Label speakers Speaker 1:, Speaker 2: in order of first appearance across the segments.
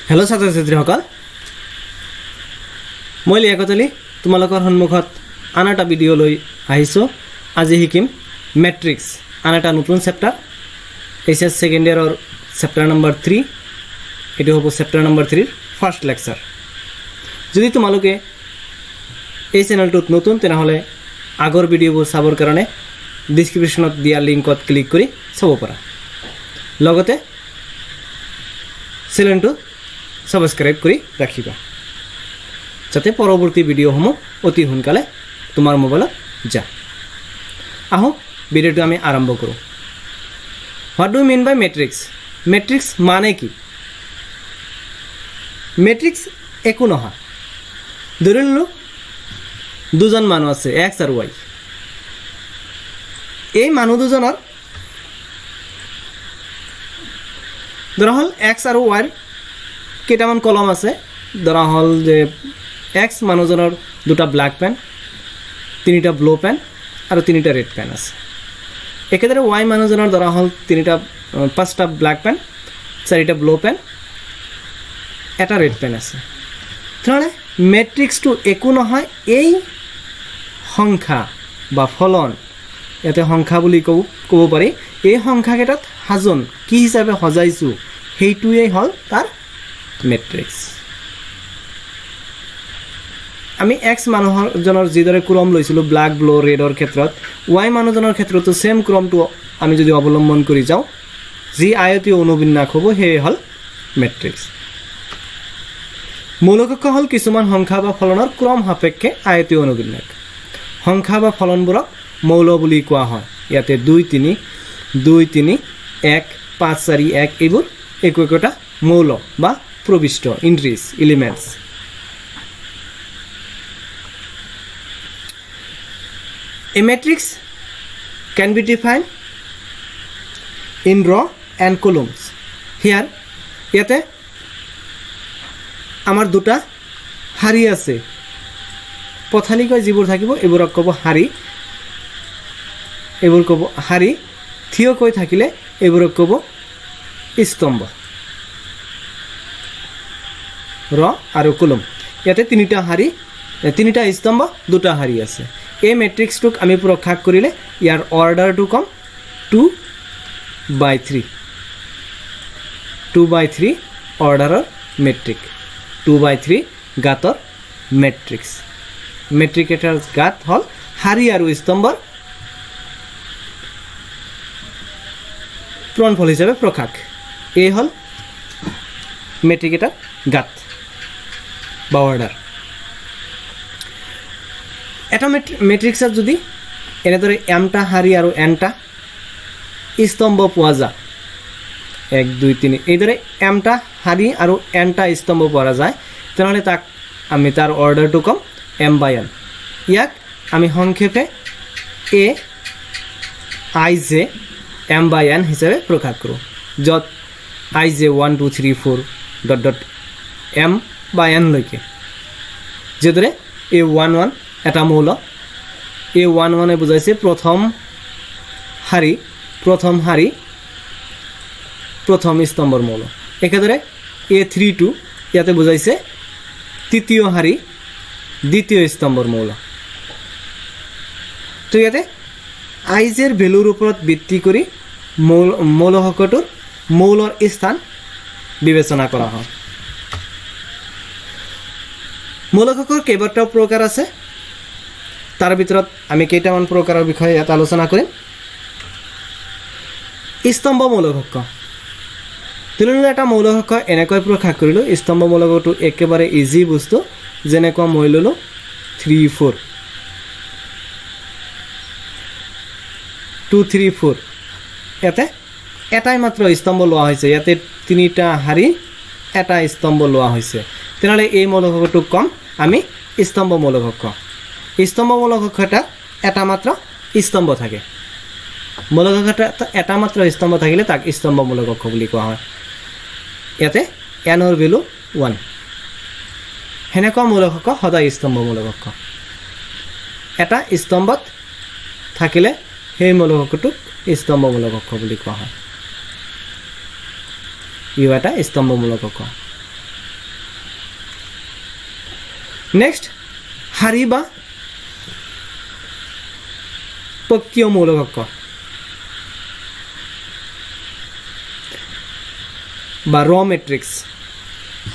Speaker 1: Hello' ছাত্ৰ ছাত্ৰীসকল, মই লিয়াকত আলী তোমালোকৰ সন্মুখত আন এটা ভিডিঅ' লৈ আহিছোঁ। আজি শিকিম মেট্ৰিক্স, আন এটা নতুন চেপ্টাৰ, এইচ এছ ছেকেণ্ড ইয়েৰৰ চেপ্টাৰ নম্বৰ 3। এইটো হ'ব চেপ্টাৰ নম্বৰ 3ৰ ফাৰ্ষ্ট লেকচাৰ। যদি তোমালোকে এই চেনেলটোত নতুন, তেনেহ'লে আগৰ ভিডিঅ'বোৰ চাবৰ কাৰণে ডিছক্ৰিপশ্যনত দিয়া লিংকত ক্লিক কৰি চাব পাৰা। লগতে চেনেলটো ছাবস্ক্ৰাইব কৰি ৰাখিবা, যাতে পৰৱৰ্তী ভিডিঅ'সমূহ অতি সোনকালে তোমাৰ মোবাইলত যায়। আহোঁ ভিডিঅ'টো আমি আৰম্ভ কৰোঁ। What do mean by matrix? Matrix মানে কি? মেট্ৰিক্স একো নহয়। ধৰি ল'লোঁ দুজন মানুহ আছে, এক্স আৰু ৱাই। এই মানুহ দুজনৰ ধৰা হ'ল এক্স আৰু ৱাইৰ কেইটামান কলম আছে। ধৰা হ'ল যে এক্স মানুহজনৰ দুটা ব্লেক পেন, তিনিটা ব্লু পেন আৰু তিনিটা ৰেড পেন আছে। একেদৰে ৱাই মানুহজনৰ ধৰা হ'ল পাঁচটা ব্লেক পেন, চাৰিটা ব্লু পেন, এটা ৰেড পেন আছে। তেনেহ'লে মেট্ৰিক্সটো একো নহয়, এই সংখ্যা বা ফলন, ইয়াতে সংখ্যা বুলি ক'ব পাৰি। এই সংখ্যাকেইটাত সাজন কি হিচাপে সজাইছোঁ সেইটোৱেই হ'ল তাৰ মেট্ৰিক্স। আমি এক্স মানুহজনৰ যিদৰে ক্ৰম লৈছিলোঁ ব্লেক, ব্লু, ৰেডৰ ক্ষেত্ৰত, ৱাই মানুহজনৰ ক্ষেত্ৰতো ছেম ক্ৰমটো আমি যদি অৱলম্বন কৰি যাওঁ, যি আয়তীয় অনুবিন্যাস হ'ব সেয়ে হ'ল মেট্ৰিক্স। মৌলকক্ষ হ'ল কিছুমান সংখ্যা বা ফলনৰ ক্ৰম সাপেক্ষে আয়তীয় অনুবিন্যাস। সংখ্যা বা ফলনবোৰক মৌল বুলি কোৱা হয়। ইয়াতে 2 3 2 3 1 5 4 1 এইবোৰ একো একোটা মৌল বা প্ৰবিষ্ট, entries, elements. A matrix can be defined in row and columns. Here, ইয়াতে আমাৰ দুটা শাৰী আছে। পথালিকৈ যিবোৰ থাকিব এইবোৰক ক'ব শাৰী, এইবোৰ ক'ব শাৰী। থিয়কৈ থাকিলে এইবোৰক ক'ব স্তম্ভ। ৰ আৰু কলম, ইয়াতে তিনিটা শাৰী, তিনিটা স্তম্ভ, দুটা শাৰী আছে। এই মেট্ৰিক্সটোক আমি প্ৰকাশ কৰিলে ইয়াৰ অৰ্ডাৰটো ক'ম 2 by 3। 2 by 3 অৰ্ডাৰৰ মেট্ৰিক, 2 বাই 3 গাঁতৰ মেট্ৰিক্স। মেট্ৰিক এটাৰ গাঁত হ'ল শাৰী আৰু স্তম্ভৰ পূৰণফল হিচাপে প্ৰকাশ। এই হ'ল মেট্ৰিক এটাৰ গাঁত বা অৰ্ডাৰ। এটা মেট্ৰিক্সত যদি এনেদৰে এমটা শাৰী আৰু এনটা স্তম্ভ পোৱা যায়, 1 2 3, এইদৰে এমটা শাৰী আৰু এনটা স্তম্ভ পোৱা যায়, তেনেহ'লে তাক আমি তাৰ অৰ্ডাৰটো ক'ম এম বাই এন। ইয়াক আমি সংক্ষেপে A I J M by N হিচাপে প্ৰকাশ কৰোঁ, য'ত I J 1 2 3 4 dot dot M বা এনলৈকে। যিদৰে এ 1 1 এটা মৌল, এ 1 1-এ বুজাইছে প্ৰথম শাৰী, প্ৰথম শাৰী, প্ৰথম স্তম্ভৰ মৌল। একেদৰে এ 3 2 ইয়াতে বুজাইছে তৃতীয় শাৰী, দ্বিতীয় স্তম্ভৰ মৌল। তো ইয়াতে আই জেৰ ভেলুৰ ওপৰত ভিত্তি কৰি মৌলকক্ষটোৰ মৌলৰ স্থান বিবেচনা কৰা হয়। মৌলকক্ষৰ কেইবাটাও প্ৰকাৰ আছে, তাৰ ভিতৰত আমি কেইটামান প্ৰকাৰৰ বিষয়ে ইয়াত আলোচনা কৰিম। স্তম্ভ মৌলকক্ষ, তেনেহ'লে এটা মৌলকক্ষ এনেকৈ প্ৰকাশ কৰিলোঁ। স্তম্ভ মৌলকক্ষটো একেবাৰে ইজি বস্তু, যেনেকুৱা মই ল'লোঁ 3 4 2 3 4। ইয়াতে এটাই মাত্ৰ স্তম্ভ লোৱা হৈছে, ইয়াতে তিনিটা শাৰী এটা স্তম্ভ লোৱা হৈছে। তেনেহ'লে এই মৌলকক্ষটোক ক'ম আমি স্তম্ভ মৌলকক্ষ। স্তম্ভ মৌলকক্ষ এটা মাত্ৰ স্তম্ভ থাকে। মৌলকক্ষ এটা মাত্ৰ স্তম্ভ থাকিলে তাক স্তম্ভ মৌলকক্ষ বুলি কোৱা হয়। ইয়াতে এনৰ ভেলু 1। সেনেকুৱা মৌলকক্ষ সদায় স্তম্ভ মৌলকক্ষ। এটা স্তম্ভত থাকিলে সেই মৌলকক্ষটোক স্তম্ভ মৌলকক্ষ বুলি কোৱা হয়। ইও এটা স্তম্ভ মৌলকক্ষ। নেক্সট শাৰী বা পক্ষীয় মৌলকক্ষ বা ৰ মেট্ৰিক্স।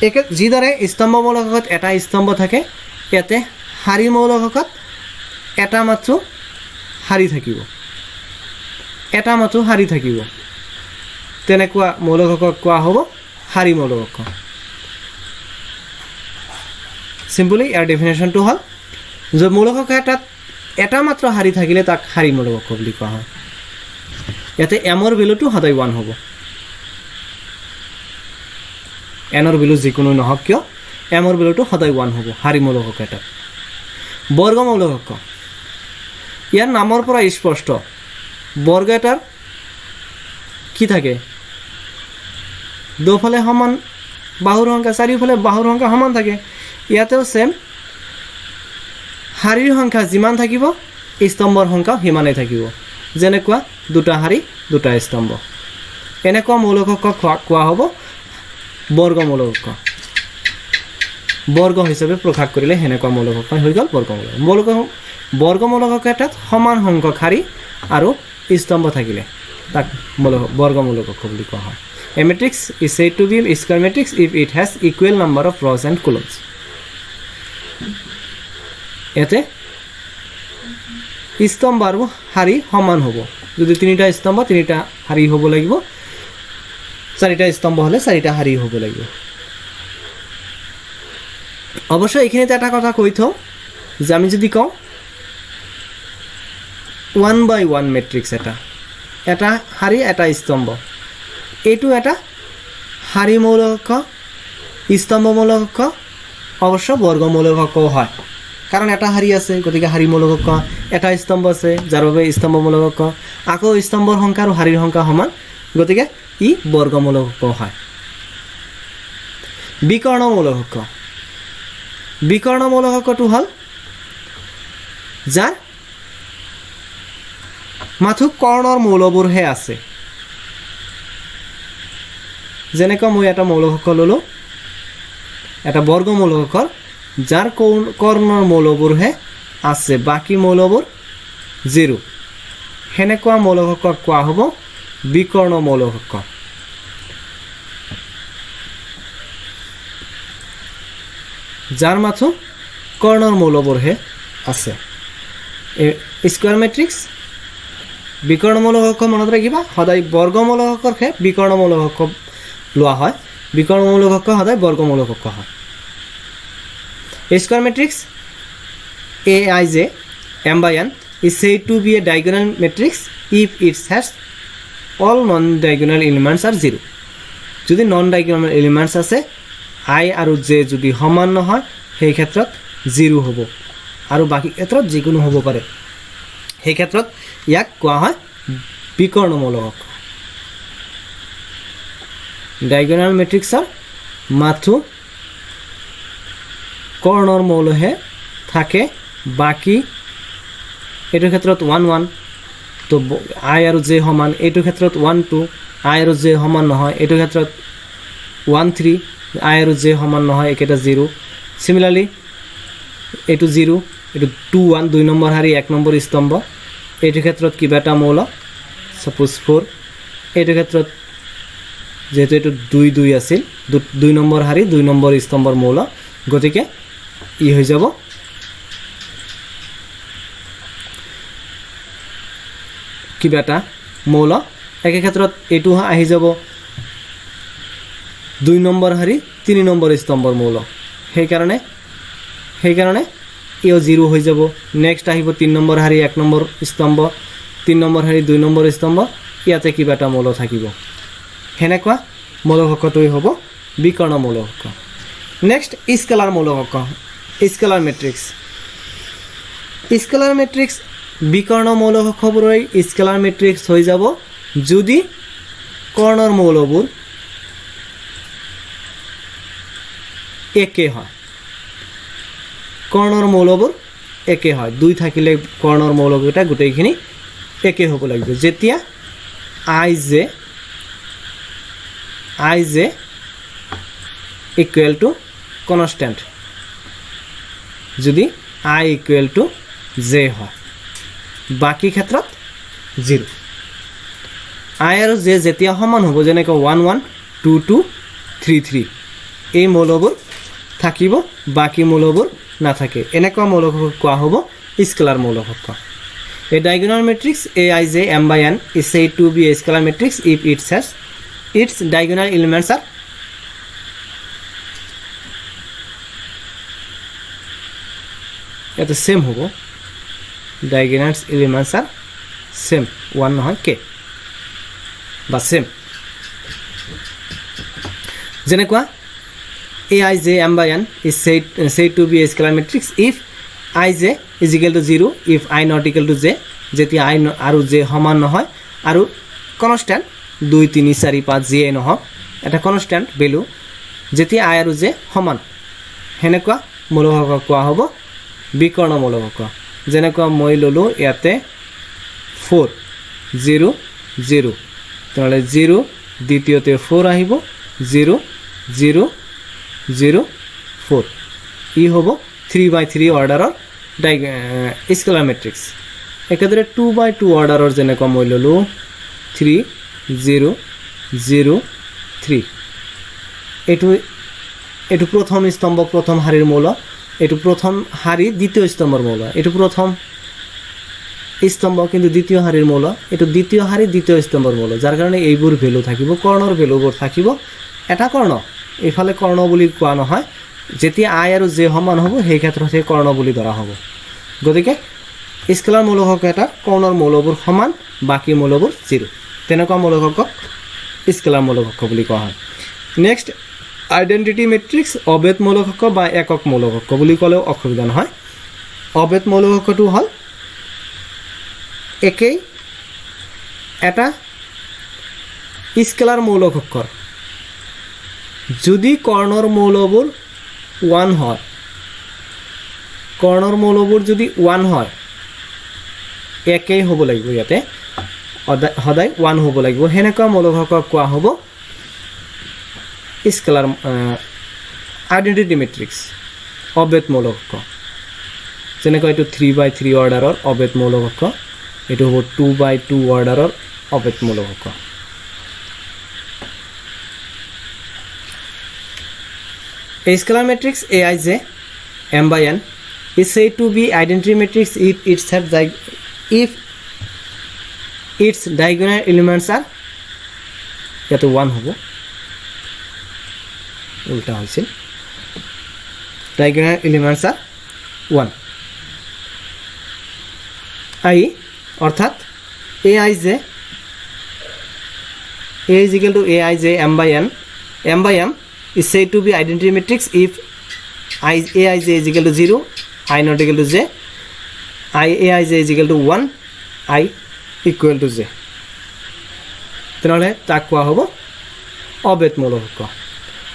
Speaker 1: একে যিদৰে স্তম্ভ মৌলকক্ষত এটা স্তম্ভ থাকে, ইয়াতে শাৰী মৌলকক্ষত এটা মাত্ৰ শাৰী থাকিব, এটা মাত্ৰ শাৰী থাকিব। তেনেকুৱা মৌলকক্ষক কোৱা হ'ব শাৰী মৌলকক্ষ। চিম্পলি ইয়াৰ ডেফিনেশ্যনটো হ'ল যে মৌলকক্ষ এটাত এটা মাত্ৰ শাৰী থাকিলে তাক শাৰী মৌলকক্ষ বুলি কোৱা হয়। ইয়াতে এমৰ ভেলুটো সদায় 1 হ'ব, এনৰ ভেলু যিকোনো নহওক কিয় এমৰ ভেলুটো সদায় 1 হ'ব শাৰী মৌলকক্ষ এটাত। বৰ্গ মৌলকক্ষ ইয়াৰ নামৰ পৰা স্পষ্ট, বৰ্গ এটাৰ কি থাকে, দুফালে সমান বাহুৰ সংখ্যা, চাৰিওফালে বাহুৰ সংখ্যা সমান থাকে। ইয়াতেও চেম, শাৰীৰ সংখ্যা যিমান থাকিব স্তম্ভৰ সংখ্যা সিমানেই থাকিব। যেনেকুৱা দুটা শাৰী দুটা স্তম্ভ, এনেকুৱা মৌলকক্ষ কোৱা হ'ব বৰ্গ মৌলকক্ষ। বৰ্গ হিচাপে প্ৰকাশ কৰিলে সেনেকুৱা মৌলকক্ষ হৈ গ'ল বৰ্গ মৌলকক্ষ। বৰ্গ মৌলকক্ষ এটাত সমান সংখ্যক শাৰী আৰু স্তম্ভ থাকিলে তাক বৰ্গ মৌলকক্ষ বুলি কোৱা হয়। A matrix is said to be a square matrix if it has equal number of rows and columns. ইয়াতে স্তম্ভ আৰু শাৰী সমান হ'ব। যদি তিনিটা স্তম্ভ তিনিটা শাৰী হ'ব লাগিব, চাৰিটা স্তম্ভ হ'লে চাৰিটা শাৰী হ'ব লাগিব। অৱশ্যে এইখিনিতে এটা কথা কৈ থওঁ যে আমি যদি কওঁ 1 বাই 1 মেট্ৰিক্স, এটা এটা শাৰী এটা স্তম্ভ, এইটো এটা শাৰী মৌলকক্ষ, স্তম্ভ মৌলকক্ষ, অৱশ্য বৰ্গ মৌলকক্ষও হয়, কাৰণ এটা শাৰী আছে গতিকে শাৰী মৌলকক্ষ, এটা স্তম্ভ আছে যাৰ বাবে স্তম্ভ মৌলকক্ষ, আকৌ স্তম্ভৰ সংখ্যা আৰু শাৰীৰ সংখ্যা সমান গতিকে ই বৰ্গ মৌলকক্ষ হয়। বিকৰ্ণ মৌলকক্ষ, বিকৰ্ণ মৌলকক্ষটো হ'ল যাৰ মাথো কৰ্ণৰ মৌলবোৰহে আছে। যেনেকুৱা মই এটা মৌলকক্ষ ল'লোঁ, এটা বৰ্গ মৌলকক্ষ যাৰ কৰ্ণৰ মৌলবোৰহে আছে, বাকী মৌলবোৰ জিৰ', সেনেকুৱা মৌলকক্ষক কোৱা হ'ব বিকৰ্ণ মৌলকক্ষ। যাৰ মাথো কৰ্ণৰ মৌলবোৰহে আছে। স্কোৱাৰ মেট্ৰিক্স বিকৰ্ণ মৌলকক্ষ মনত ৰাখিবা, সদায় বৰ্গ মৌলকক্ষৰহে বিকৰ্ণ মৌলকক্ষ লোৱা হয়, বিকৰ্ণ মৌলকক্ষ সদায় বৰ্গ মৌলকক্ষ হয়। Square matrix A I J M by N is said to be a diagonal matrix if it has all non-diagonal elements are 0. যদি non-diagonal elements আছে I আৰু J যদি সমান নহয় সেই ক্ষেত্ৰত 0 হ'ব আৰু বাকি ক্ষেত্ৰত যিকোনো হ'ব পাৰে, সেই ক্ষেত্ৰত ইয়াক কোৱা হয় বিকৰ্ণ মৌলকক্ষ। ডায়াগোনাল মেট্ৰিক্সৰ মাথো কৰ্ণৰ মৌলহে থাকে, বাকি এইটো ক্ষেত্ৰত 1 1 তো I আৰু জে সমান, এইটো ক্ষেত্ৰত 1 2 I আৰু জে সমান নহয়, এইটো ক্ষেত্ৰত 1 3 I আৰু জে সমান নহয়, একেটা 0। চিমিলাৰলি এইটো 0, এইটো 2 1 2 নম্বৰ শাৰী 1 নম্বৰ স্তম্ভ, এইটো ক্ষেত্ৰত কিবা এটা মৌল ছাপ'জ 4, এইটো ক্ষেত্ৰত যিহেতু এইটো 2 2 আছিল 2 নম্বৰ শাৰী 2 নম্বৰ স্তম্ভৰ মৌল, গতিকে ই হৈ যাব কিবা এটা মৌল। একে ক্ষেত্ৰত এইটো আহি যাব 2 নম্বৰ শাৰী 3 নম্বৰ স্তম্ভৰ মৌল, সেইকাৰণে ইও 0 হৈ যাব। নেক্সট আহিব 3 নম্বৰ শাৰী 1 নম্বৰ স্তম্ভ, 3 নম্বৰ শাৰী 2 নম্বৰ স্তম্ভ, ইয়াতে কিবা এটা মৌল থাকিব। সেনেকুৱা মৌলকক্ষটোৱে হ'ব বিকৰ্ণ মৌলকক্ষ। নেক্সট স্কেলাৰ মৌলকক্ষ, স্কেলাৰ মেট্ৰিক্স। স্কেলাৰ মেট্ৰিক্স বিকৰ্ণ মৌলকক্ষবোৰেই স্কেলাৰ মেট্ৰিক্স হৈ যাব যদি কৰ্ণৰ মৌলবোৰ একে হয়, কৰ্ণৰ মৌলবোৰ একে হয়, দুই থাকিলে কৰ্ণৰ মৌলকেইটা গোটেইখিনি একে হ'ব লাগিব। যেতিয়া I J equal to constant, যদি আই ইকুৱেল টু জে হয়, বাকী ক্ষেত্ৰত জিৰ'। আই আৰু জে যেতিয়া সমান হ'ব, যেনেকৈ 1 1 2 2 3 3, এই মৌলবোৰ থাকিব, বাকী মৌলবোৰ নাথাকে। এনেকুৱা মৌলকক কোৱা হ'ব scalar মৌলকক্ষ। A diagonal matrix A I J m by n is said to be a scalar matrix if its has its diagonal elements are ইয়াতে ছেম হ'ব, diagonal elements are same, 1 নহয় কে বা ছেম। যেনেকুৱা A I J m by n is said to be a scalar matrix if I J is equal to 0 if I not equal to J, যেতিয়া আই আৰু J সমান নহয় আৰু constant 2 3 4 5 যিয়ে নহওক এটা কনষ্টেণ্ট ভেলু, যেতিয়া আই আৰু জে সমান, সেনেকুৱা মৌলকক্ষ কোৱা হ'ব বিকৰ্ণ মৌলকক্ষ। যেনেকুৱা মই ল'লোঁ ইয়াতে 4 0 0, তেনেহ'লে 0 দ্বিতীয়তে 4 আহিব, 0 0 0 4, ই হ'ব 3 বাই 3 অৰ্ডাৰৰ স্কেলাৰ মেট্ৰিক্স। একেদৰে 2 বাই 2 অৰ্ডাৰৰ যেনেকুৱা মই ল'লোঁ 3 0 0 3, এইটো প্ৰথম স্তম্ভ প্ৰথম শাৰীৰ মৌল, এইটো প্ৰথম শাৰী দ্বিতীয় স্তম্ভৰ মৌল, এইটো প্ৰথম স্তম্ভ কিন্তু দ্বিতীয় শাৰীৰ মৌল, এইটো দ্বিতীয় শাৰী দ্বিতীয় স্তম্ভৰ মৌল, যাৰ কাৰণে এইবোৰ ভেলু থাকিব, কৰ্ণৰ ভেলুবোৰ থাকিব। এটা কৰ্ণ এইফালে কৰ্ণ বুলি কোৱা নহয়, যেতিয়া আই আৰু জে সমান হ'ব সেই ক্ষেত্ৰত সেই কৰ্ণ বুলি ধৰা হ'ব। গতিকে স্কেলাৰ মৌলকক্ষ এটা কৰ্ণৰ মৌলবোৰ সমান, বাকী মৌলবোৰ জিৰ', তেনেকুৱা মৌলকক্ষক স্কেলাৰ মৌলকক্ষ বুলি কোৱা হয়। নেক্সট আইডেণ্টিটি মেট্ৰিক্স, অভেদ মৌলকক্ষ বা একক মৌলকক্ষ বুলি ক'লেও অসুবিধা নহয়। অভেদ মৌলকক্ষটো হ'ল একেই এটা স্কেলাৰ মৌলকক্ষৰ যদি কৰ্ণৰ মৌলবোৰ 1 হয়, কৰ্ণৰ মৌলবোৰ যদি 1 হয়, একেই হ'ব লাগিব, ইয়াতে সদায় 1 হ'ব লাগিব, সেনেকুৱা মৌলকক্ষক কোৱা হ'ব স্কেলাৰ আইডেণ্টিটি মেট্ৰিক্স, অভেদ মৌলকক্ষ। যেনেকুৱা এইটো 3 বাই 3 অৰ্ডাৰৰ অভেদ মৌলকক্ষ, এইটো হ'ব 2 বাই 2 অৰ্ডাৰৰ অভেদ মৌলকক্ষ। A scalar matrix Aij m by n is said to be identity matrix if its have if its diagonal elements are, ইয়াতে 1 হ'ব, উল্টা হৈছিল, diagonal elements are 1 I, অৰ্থাৎ A I J A is equal to A I J m by n, m by m is said to be identity matrix if I A I J is equal to 0, I not equal to j, I A I J is equal to 1, I equal to j, তেনেহ'লে তাক কোৱা হ'ব অভেদ মৌলকক্ষ।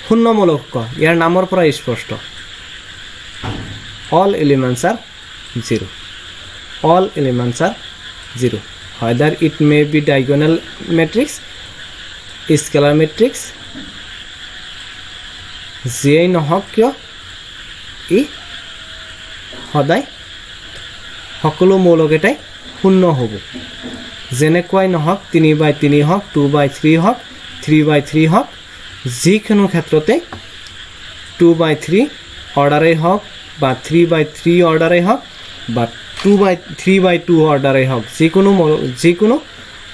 Speaker 1: শূন্য মৌলকক্ষ ইয়াৰ নামৰ পৰা স্পষ্ট, all elements are 0, all elements are 0, whether it may be diagonal matrix, scalar matrix, যিয়েই নহওক কিয় ই সদায় সকলো মৌলকেইটাই শূন্য হ'ব। যেনেকুৱাই নহওক, 3 বাই 3 হওক, 2 বাই 3 হওক, 3 বাই 3 হওক, যিকোনো ক্ষেত্ৰতে 2 বাই 3 অৰ্ডাৰেই হওক বা 3 বাই 3 অৰ্ডাৰেই হওক বা 2 বাই 3 বাই 2 অৰ্ডাৰেই হওক, যিকোনো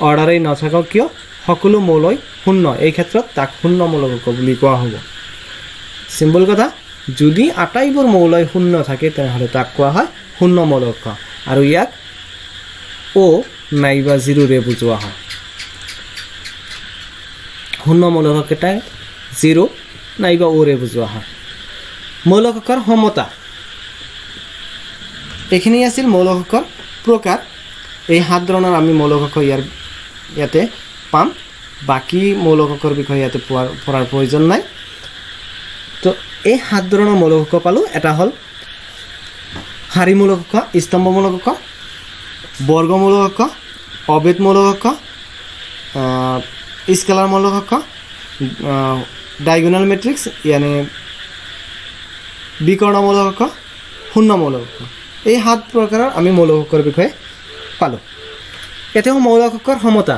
Speaker 1: অৰ্ডাৰেই নাথাকক কিয় সকলো মৌলই শূন্য। এই ক্ষেত্ৰত তাক শূন্য মৌলক বুলি কোৱা হ'ব। চিম্পল কথা, যদি আটাইবোৰ মৌলই শূন্য থাকে তেনেহ'লে তাক কোৱা হয় শূন্য মৌলক আৰু ইয়াক অ' নাইবা জিৰ'ৰে বুজোৱা হয়। শূন্য মৌলকেইটাই জিৰ' নাইবা অ'ৰে বুজোৱা হয়। মৌলকক্ষৰ সমতা, এইখিনি আছিল মৌলকক্ষৰ প্ৰকাৰ। এই সাত ধৰণৰ আমি মৌলকক্ষ ইয়াতে পাম। বাকী মৌলকক্ষৰ বিষয়ে ইয়াতে পঢ়াৰ প্ৰয়োজন নাই। তো এই সাত ধৰণৰ মৌলকক্ষ পালোঁ। এটা হ'ল শাৰী মৌলকক্ষ, স্তম্ভ মৌলকক্ষ, বৰ্গ মৌলকক্ষ, অভেদ মৌলকক্ষ, স্কেলাৰ মৌলকক্ষ, ডায়গোনাল মেট্ৰিক্স ইয়ানি বিকৰ্ণ মৌলকক্ষ শূন্য মৌলকক্ষ। এই 7 প্ৰকাৰৰ আমি মৌলকক্ষৰ বিষয়ে পালোঁ। এতিয়া মৌলকক্ষৰ সমতা,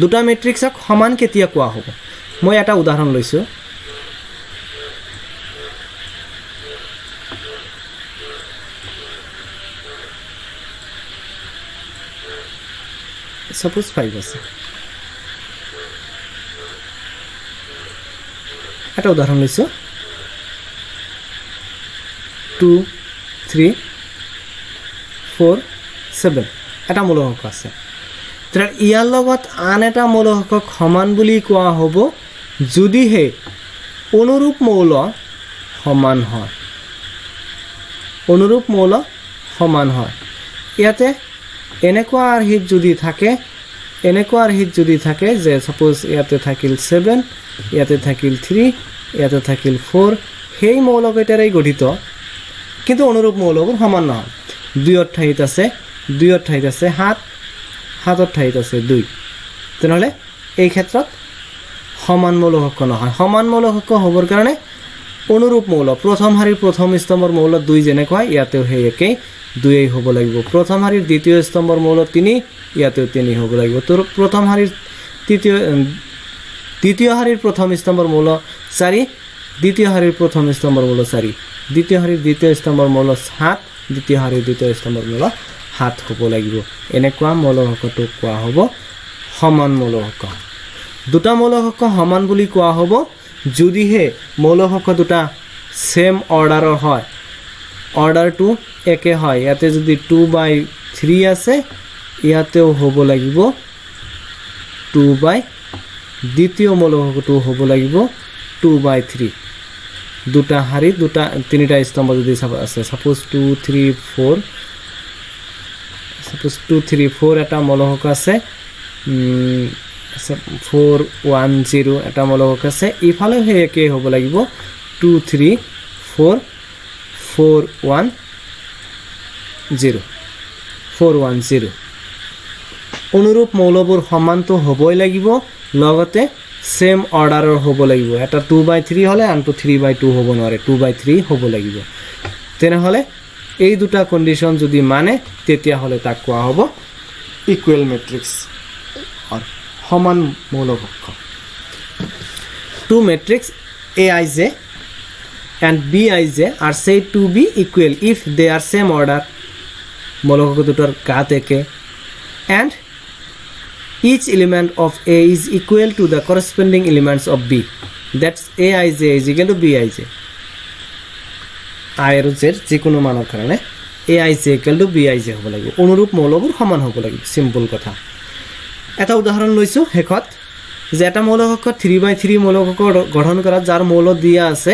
Speaker 1: দুটা মেট্ৰিক্সক সমান কেতিয়া কোৱা হ'ব? মই এটা উদাহৰণ লৈছোঁ। সাপোজ 5 আছে, এটা উদাহৰণ লৈছোঁ 2 3 4 7 এটা মৌলকক্ষ আছে। তেতিয়া ইয়াৰ লগত আন এটা মৌলকক্ষক সমান বুলি কোৱা হ'ব যদিহে অনুৰূপ মৌল সমান হয়। অনুৰূপ মৌল সমান হয়। ইয়াতে এনেকুৱা আৰ্হিত যদি থাকে, এনেকুৱা আৰ্হিত যদি থাকে যে ছাপ'জ ইয়াতে থাকিল 7, ইয়াতে থাকিল 3, ইয়াতে থাকিল 4, সেই মৌলকেইটাৰেই গঠিত, কিন্তু অনুৰূপ মৌলবোৰ সমান নহয়। 2ৰ ঠাইত আছে 2ৰ ঠাইত আছে 7, 7ৰ ঠাইত আছে 2। তেনেহ'লে এই ক্ষেত্ৰত সমান মৌলকক্ষ নহয়। সমান মৌলকক্ষ হ'বৰ কাৰণে অনুৰূপ মৌল, প্ৰথম শাৰীৰ প্ৰথম স্তম্ভৰ মৌল 2 যেনেকুৱা, ইয়াতেও সেই একেই 2 হ'ব লাগিব। প্ৰথম শাৰীৰ দ্বিতীয় স্তম্ভৰ মৌল 3, ইয়াতেও 3 হ'ব লাগিব। তো প্ৰথম শাৰীৰ দ্বিতীয় শাৰীৰ প্ৰথম স্তম্ভৰ মৌল 4, দ্বিতীয় শাৰীৰ প্ৰথম স্তম্ভৰ মৌল 4, দ্বিতীয় শাৰীৰ দ্বিতীয় স্তম্ভৰ মৌল 7, দ্বিতীয় শাৰীৰ দ্বিতীয় স্তম্ভৰ মৌল 7 হ'ব লাগিব। এনেকুৱা মৌলকক্ষটোক কোৱা হ'ব সমান মৌলকক্ষ। দুটা মৌলকক্ষ সমান বুলি কোৱা হ'ব যদিহে মৌলকক্ষ দুটা ছেম অৰ্ডাৰৰ হয়, অৰ্ডাৰটো একে হয়। ইয়াতে যদি 2/3 আছে, ইয়াতেও হ'ব লাগিব 2 বাই, দ্বিতীয় মৌলকক্ষটো হ'ব লাগিব 2/3। দুটা শাৰী, দুটা তিনিটা স্তম্ভ যদি আছে, ছাপ'জ 2 3 4, ছাপ'জ 2 3 4 এটা মৌলকক্ষ আছে, 4 1 0 এটা মৌলকক্ষ আছে, ইফালেও সেই একেই হ'ব লাগিব 2 3 4 4 1 0, 4 1 0। অনুৰূপ মৌলবোৰ সমানটো হ'বই লাগিব, লগতে ছেম অৰ্ডাৰৰ হ'ব লাগিব। এটা 2/3 হ'লে আনটো 3/2 হ'ব নোৱাৰে, 2/3 হ'ব লাগিব। তেনেহ'লে এই দুটা কণ্ডিশ্যন যদি মানে, তেতিয়াহ'লে তাক কোৱা হ'ব ইকুৱেল মেট্ৰিক্স, সমান মৌলকক্ষ। Two matrix A I J and B I J are said to be equal if they are same order, মৌলকক্ষ দুটাৰ ঘাত একে, and each element of A is equal to the corresponding elements of B. That's Aij is equal to Bij. I আৰু Z যিকোনো মানৰ কাৰণে Aij equal to Bij হ'ব লাগিব। অনুৰূপ মৌলবোৰ সমান হ'ব লাগিব, চিম্পল কথা। এটা উদাহৰণ লৈছোঁ শেষত, যে এটা মৌলকক্ষ 3/3 মৌলকক্ষ গঠন কৰা, যাৰ মৌল দিয়া আছে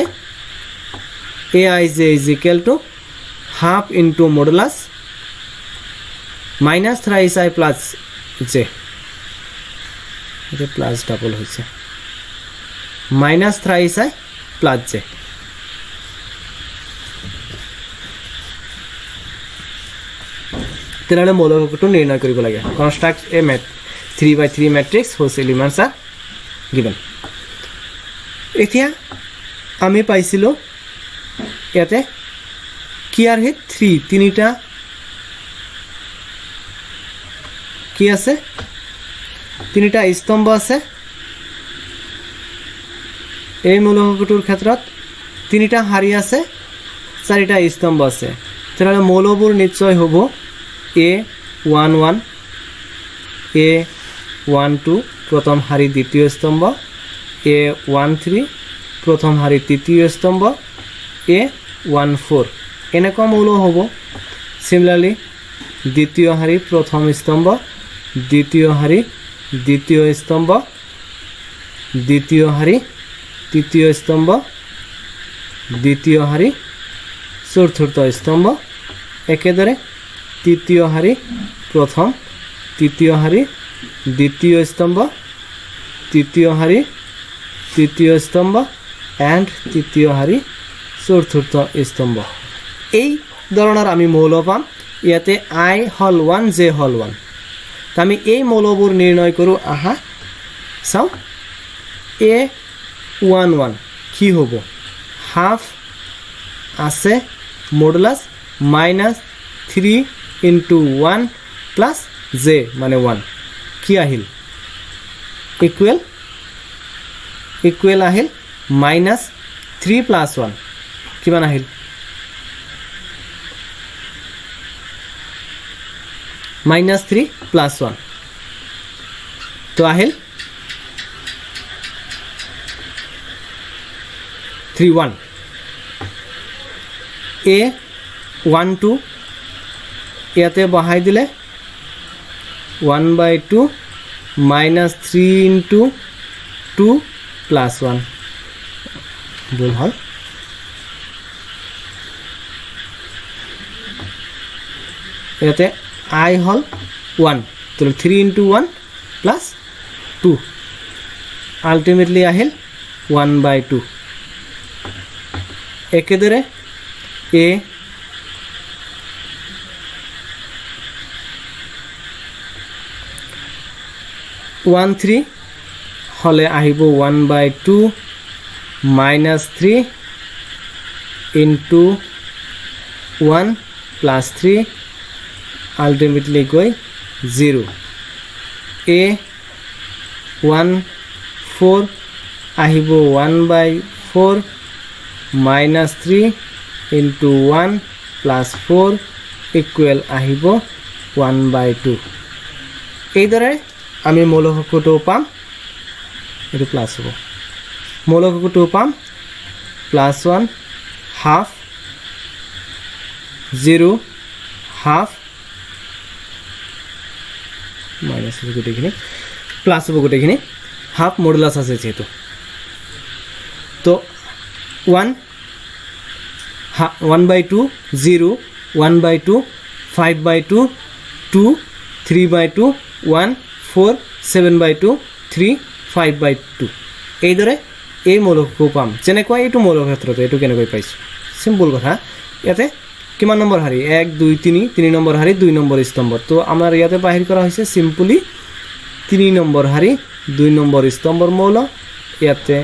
Speaker 1: Aij is equal to half into modulus minus thrice I plus J, এটা প্লাস ডাবল হয়েছে, minus thrice I plus J. তেনেহ'লে মৌলকক্ষটো নিৰ্ণয় কৰিব লাগে। Construct a 3/3 matrix whose elements are given. এতিয়া আমি পাইছিলোঁ ইয়াতে কি আৰ্হিত 3, তিনিটা কি আছে, তিনিটা স্তম্ভ আছে। এই মৌলকক্ষটোৰ ক্ষেত্ৰত তিনিটা শাৰী আছে, চাৰিটা স্তম্ভ আছে। তেনেহ'লে মৌলবোৰ নিশ্চয় হ'ব A11, A12 প্ৰথম শাৰী দ্বিতীয় স্তম্ভ, A13 প্ৰথম শাৰী তৃতীয় স্তম্ভ, A14, এনেকুৱা মৌল হ'ব। চিমিলাৰলি দ্বিতীয় শাৰী প্ৰথম স্তম্ভ, দ্বিতীয় শাৰী দ্বিতীয় স্তম্ভ, দ্বিতীয় শাৰী তৃতীয় স্তম্ভ, দ্বিতীয় শাৰী চতুৰ্থ স্তম্ভ, একেদৰে তৃতীয় শাৰী প্ৰথম, তৃতীয় শাৰী দ্বিতীয় স্তম্ভ, তৃতীয় শাৰী তৃতীয় স্তম্ভ এণ্ড তৃতীয় শাৰী চতুৰ্থ স্তম্ভ। এই ধৰণৰ আমি মৌল পাম। ইয়াতে I হ'ল 1, জে হ'ল 1। আমি এই মৌলবোৰ নিৰ্ণয় কৰোঁ। আহা চাওঁ, A11 কি হ'ব? হাফ আছে modulus Minus three into one plus j মানে ওৱান। কি আহিল? ইকুৱেল ইকুৱেল আহিল মাইনাছ থ্ৰী প্লাছ ওৱান, কিমান আহিল? মাইনাছ থ্ৰী প্লাছ ওৱান, তো আহিল three one. A one two ইয়াতে বহাই দিলে one by two minus three into two plus one, ভুল হ'ল। ইয়াতে I হ'ল ওৱান, তো three into one plus two, ultimately আহিল ওৱান বাই টু। একেদৰে এ ওৱান থ্ৰী হ'লে আহিব one by two minus three into one plus three, ultimately গৈ জিৰ'। এ ওৱান ফ'ৰ আহিব one by four minus three into one plus four equal আহিব one বাই two. এইদৰে আমি মৌলকটো পাম, এইটো প্লাছ হ'ব, মৌলকটো পাম plus one half zero' half minus হ'ব গোটেইখিনি, প্লাছ হ'ব গোটেইখিনি, হাফ মডুলাছ আছে যিহেতু। তো one one by two zero' one by two five by two two three by two one four seven by two three five by two. এইদৰে এই মৌলকো পাম। যেনেকুৱা এইটো মৌলৰ ক্ষেত্ৰত এইটো কেনেকৈ পাইছোঁ, চিম্পুল কথা। ইয়াতে কিমান নম্বৰ শাৰী? এক দুই তিনি, তিনি নম্বৰ শাৰী দুই নম্বৰ স্তম্ভ। তো আমাৰ ইয়াতে বাহিৰ কৰা হৈছে চিম্পুলি তিনি নম্বৰ শাৰী দুই নম্বৰ স্তম্ভৰ মৌল। ইয়াতে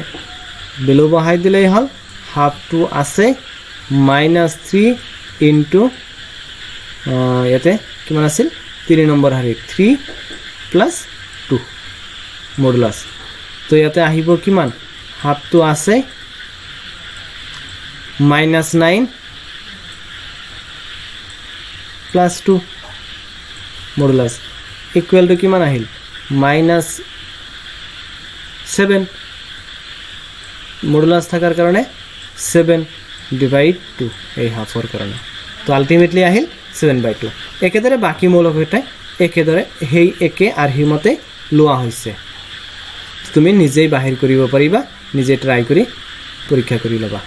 Speaker 1: ভেলু বহাই দিলেই হ'ল, হাফটো আছে মাইনাছ থ্ৰী ইনটু ইয়াতে কিমান আছিল? তিনি নম্বৰ শাৰী থ্ৰী প্লাছ টু মডুলাছ। তো ইয়াতে আহিব কিমান? হাফটো আছে minus nine plus two modulus equal to কিমান আহিল? Minus seven. মডুলাছ থকাৰ কাৰণে ছেভেন ডিভাইড টু এই হাফৰ কাৰণে, তো আল্টিমেটলি আহিল ছেভেন বাই টু। একেদৰে বাকী মৌলকেইটাই একেদৰে সেই একে আৰ্হিমতে লোৱা হৈছে। তুমি নিজেই বাহিৰ কৰিব পাৰিবা, নিজে ট্ৰাই কৰি পৰীক্ষা কৰি ল'বা।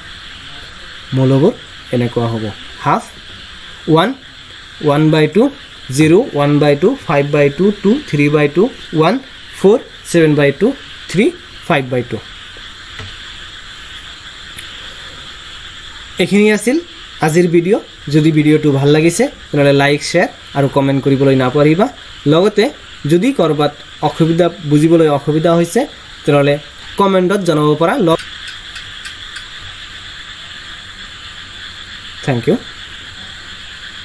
Speaker 1: মৌলবোৰ এনেকুৱা হ'ব half one one by two zero' one by two five by two two three by two one four seven by two three five by two. এইখিনি আছিল আজিৰ ভিডিঅ'। যদি ভিডিঅ'টো ভাল লাগিছে তেনেহ'লে লাইক শ্বেয়াৰ আৰু কমেণ্ট কৰিবলৈ নাপাহৰিবা। লগতে যদি ক'ৰবাত অসুবিধা বুজিবলৈ অসুবিধা হৈছে তেনেহ'লে কমেণ্টত জনাব পৰা। Thank you.